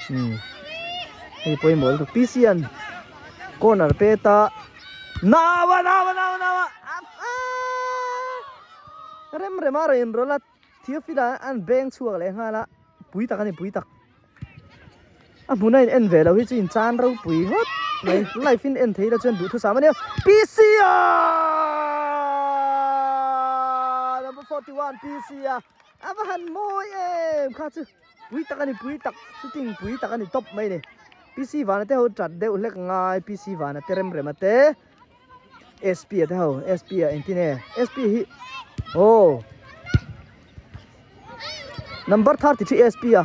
Umm hei pawimawh lutuk PC an corner pet a naua naua naua naua rem rem a rawn inrawlh a Theophila an beng chhuak leh nghal a pui tak a ni pui tak a hmun a in en ve lo hi chu in chan ropui ngawt mai live in en thei la chuan duhthusam a nia PC a number 41 PC a a va han mawi em kha chu pui tak a ni pui tak shooting pui tak a ni tawp mai ni PC vana te ho chat deuh hlek ngai PC vana te rem rem a te SP a te ho SP a engtin nge SP hi aw number 33 SP a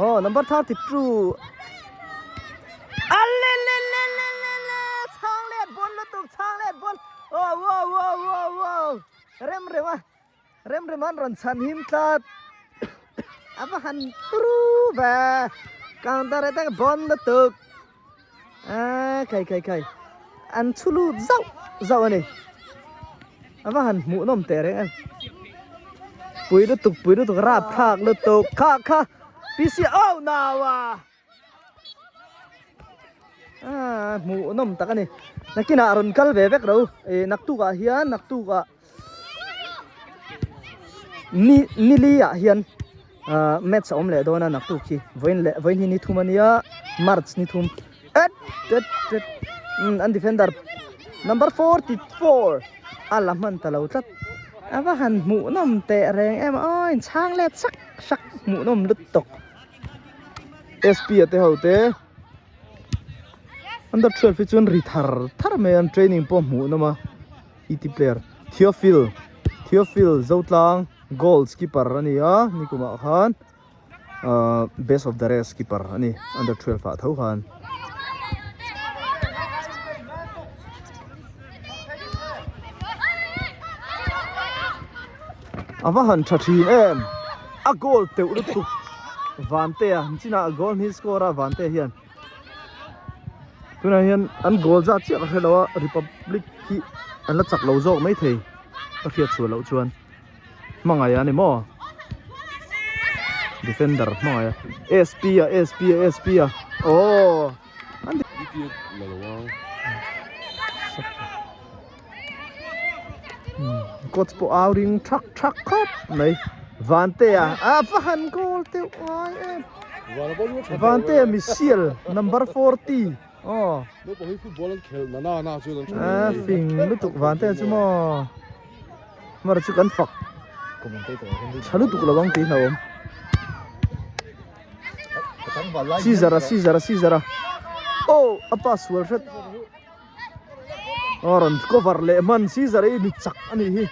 aw number 32 ale le le le le le chhang let bon lutuk chhang let bon oh wow wow wow wow rem rem a Rem rem an rawn chhan him tlat a va han turu ve counter attack bon lutuk a khai khai khai an chhu lut zauh zauh a ni a va han hmuh nawm teh reng em pui lutuk pui lutuk rap thlak lutuk kha kha PC oh nau a. Ah hmuh nawm tak a ni nakinah rawn kal ve vek ro eh naktuk ah hian naktuk ah ni nili ah hian ah match a awm leh dawn a naktuk hi vawiin leh vawiin hi ni thum a nia march ni thum et et et umm an defender number 44 a la hman ta lo tlat a va han hmuh nawm teh reng em aw inchhang let sak sak hmuh nawm lutuk. SP a te ho te under 12 hi chuan ri thar thar mai a an training pawh hmuh nawm a ET player Theophil Theophil Zotlang goal keeper a ni a nikumah khan ahh best of the rest keeper a ni under 12 ah tho khan. A va han tha thin em a goal teuh lutuk Vantea an chinah goal hi score a Vantea hian tunah hian an goal zat chiah ka hre lo a Republic hi an la chak lo zawk maithei ka hriat chhuah loh chuan hmangaih a ni maw defender hmangaih a SP a SP a SP a aww. Coach pawh au ring thak thak khawp mai Vantea a va han goal deuh ngai em Vantea missile number 40 aw a fing lutuk Vantea chu maw mar chu kan fak tha lutuk lo ang tih hlauhawm. Caesar a Caesar a Caesar a oh a pass sual hret a rawn cover leh hman Caesar hi mi chak a nih hi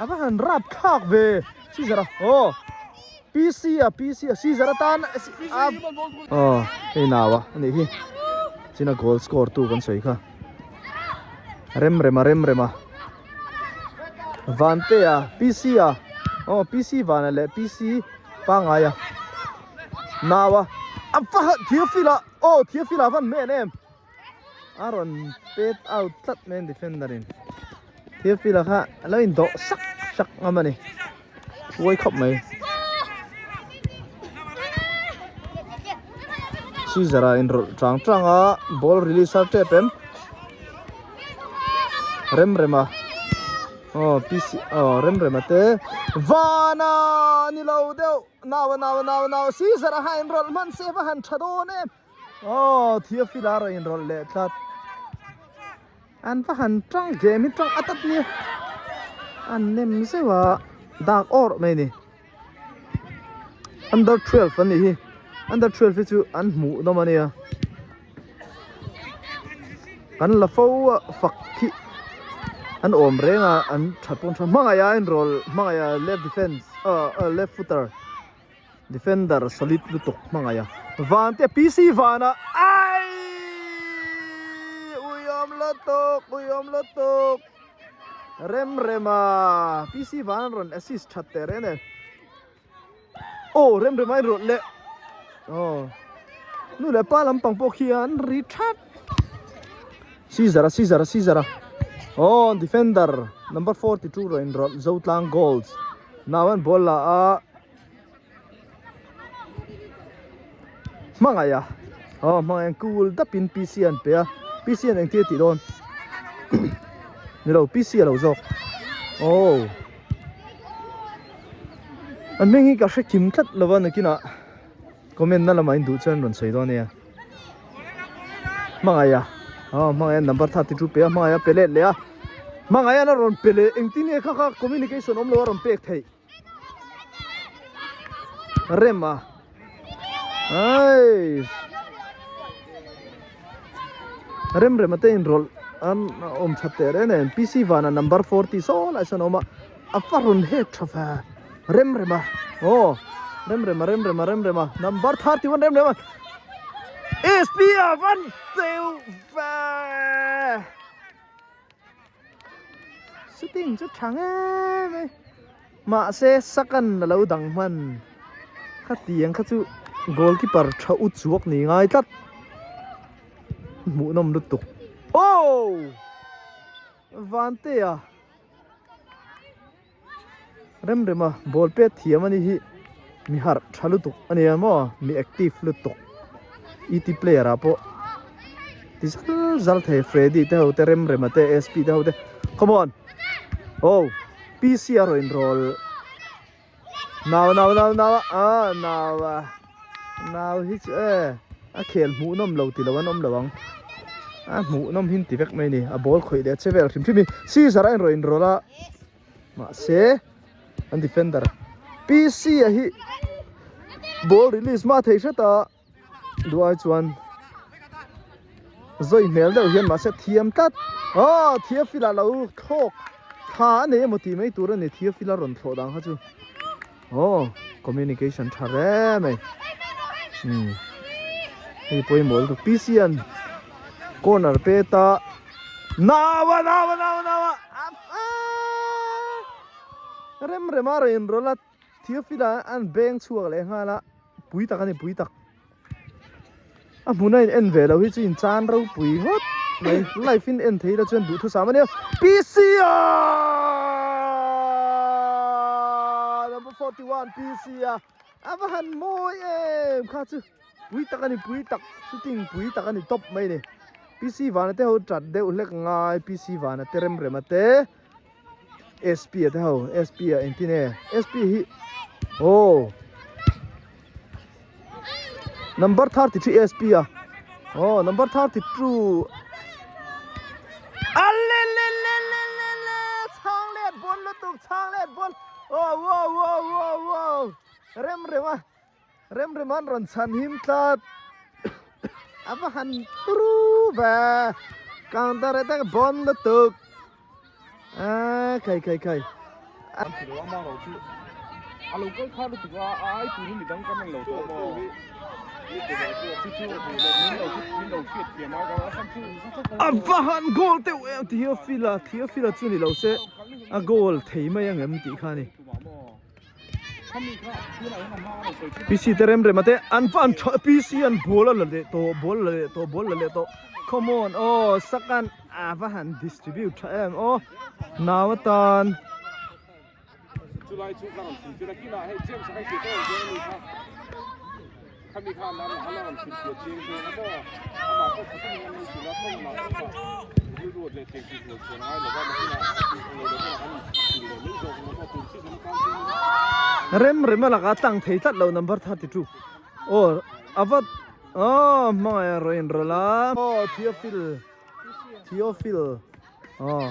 a va han rap thlak ve Caesar a oh PC a PC a Caesar atan a oh hei nau a nih hi china goal score tu kan sawi kha rem rem a rem rem a Vantea PC a oh PC vana leh PC Pangai a nau a a va han thirfil a aw thirfil a van men em a rawn pet out tlat mai a defender in thirfil a kha a lo in dawh sak sak ngam a ni uai khawp mai Caesar a inrawlh chang chang a ball release a tep em rem rem a. Aw PC aw rem rem a te vana ni lo deuh nau a nau a nau a nau Caesar a hain rawlh hman se va han tha dawn em aw Theophil a rawn inrawlh leh tlat an va han tang game hi tang at at nia an nem zeuh a dak awrh mai a ni under 12 an nih hi under 12 hi chu an hmuh nawm a nia. Kan la fo a fak khi an awm reng a an tha pawn tha hmangaih a enrawl hmangaih a left defence ah ah left footer defender solid lutuk hmangaih a van te PC van a aiiii uiawm lutuk uiawm lutuk rem rem a PC van an rawn assist that teh reng a ni. Aw rem rem a inrawlh leh aw nu leh pa lampang pawh khi an ri that Caesar a Caesar a Caesar a aw defender number 42 rawn inrawlh Zotlang goals nau an ball la a Hmangaih a aw hmangaih an cool dap in PC an pe a PC an engtir tih dawn ni lo PC a lo zawk aw an hming hi ka hre kim tlat lo a nakinah comment na lamah in duh chuan rawn sawi dawn ania hmangaih a aw hmangaih an number 32 pe a hmangaih a pe let leh a hmangaih an a rawn pe leh engtin nge kha kha communication awm lo a rawn pek theih. Rem a ai rem rem a te in rawlh an awm that teh reng nen PC vana number 40 saw lai sawn a awm a a va rawn het tha ve rem rem a aw rem rem a rem rem a rem rem a number 31 rem rem a SP a van teu ve. Sitting chu tha ngei mai mahse sakan a lo dang hman khatiang kha chu goalkeeper tha u chuak ni ngai tlat hmuhnawm lutuk oh Vantea Remrema ball pet thiam a ni hi mi harh tha lutuk a nia maw mi active lutuk et player ah pawh ti zal zal thei Freddy te ho te Remrema te SP te ho te come on oh PC a rawn inrawl nau nau nau nau a nau a nau hi chu e a khel hmuhnawm lo tilo an awm lo ang a hmuhnawm hin ti vek mai a ni a ball khawih leh a che vel hrim hrim hi Caesar a inrawn inrawl a. Mahse an defender PC a hi ball release hma thei hret a duai chuan zawi hmel deuh hian mahse thiam tlat aw Theophil a lo thlawk thla a nei emaw tih mai tur a ni Theophil a rawn thlawh dan kha chu aw communication tha hle mai umm hei pawimawh lutuk PC an corner pet a. Naua naua naua naua rem rem a rawn inrawlh a Theophila an beng chhuak leh nghal a pui tak a ni pui tak a hmun a in en ve lo hi chu in chan ropui ngawt mai live in en thei la chuan duhthusam a nia PC-a number 41 PC-a a va han mawi em kha chu. Pui tak a ni pui tak shooting pui tak a ni tawp mai a ni PC vana te ho chat deuh hlek ngai PC vana te rem rem a te SP a te ho SP a engtin nge SP hi aw number 33 SP a aw number 32 alelelelelele chhang let bon lutuk chhang let bon oh wow wow wow wow rem rem a Remrem an rawn chhan him tlat a va han turu ve counter attack bon lutuk a khai khai khai a va han goal teuh em Theophila Theophila chu ni lo se a goal thei mai angem tih kha a ni. PC te rem rem a te an va an tha PC an ball a la leh tawh ball a la leh tawh ball a la leh tawh come on aw sakan a va han distribute tha em aw nau atan. Rem rem a lakah tlang thei tlat lo number 32 aw a va aw hmangaih a rawn inrawlh a aw Theophil Theophil aw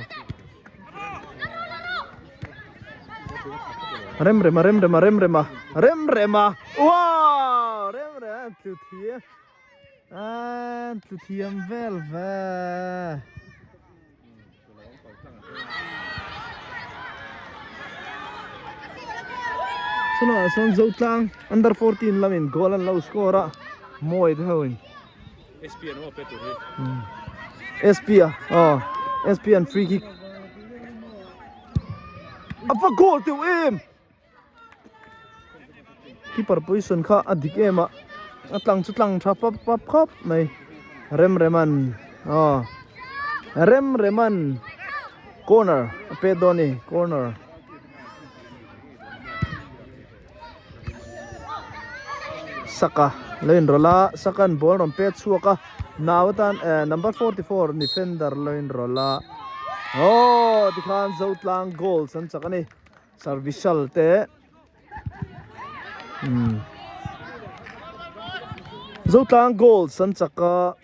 rem rem a rem rem a rem rem a rem rem a wow rem rem a tlu thiam a tlu thiam vel ve chulaiah sawn Zotlang under 14 lamin goal an lo score a mawi te ho in. SP an awm a pe tur hi. SP a aw SP an free kick a va goal teuh em keeper position kha a dik em a a tlang chu tlang tha pap pap khawp mai rem rem an aw rem rem an corner a pet dawn a ni corner. Saka. Lo inrawlh a, second ball rawn pet chhuak a, nau atan eh number 44 defender lo inrawlh a, aw tikhan Zotlang goals an chak a ni, Servicial te umm Zotlang goals an chak a,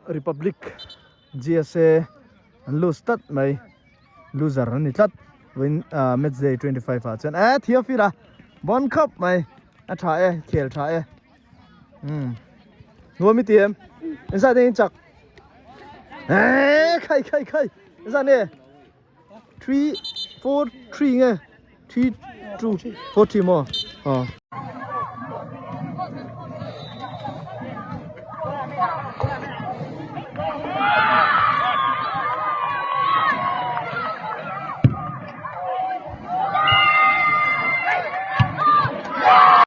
Republic GSA an lose tlat mai, loser an ni tlat vawiin ah match day 25 ah chuan eh Theophil a bawn khawp mai a tha e khel tha e umm nuam i ti em engzat nge in chak eh khai khai khai engzat nge 3 4 3 nge 3 2 4 3 maw aw.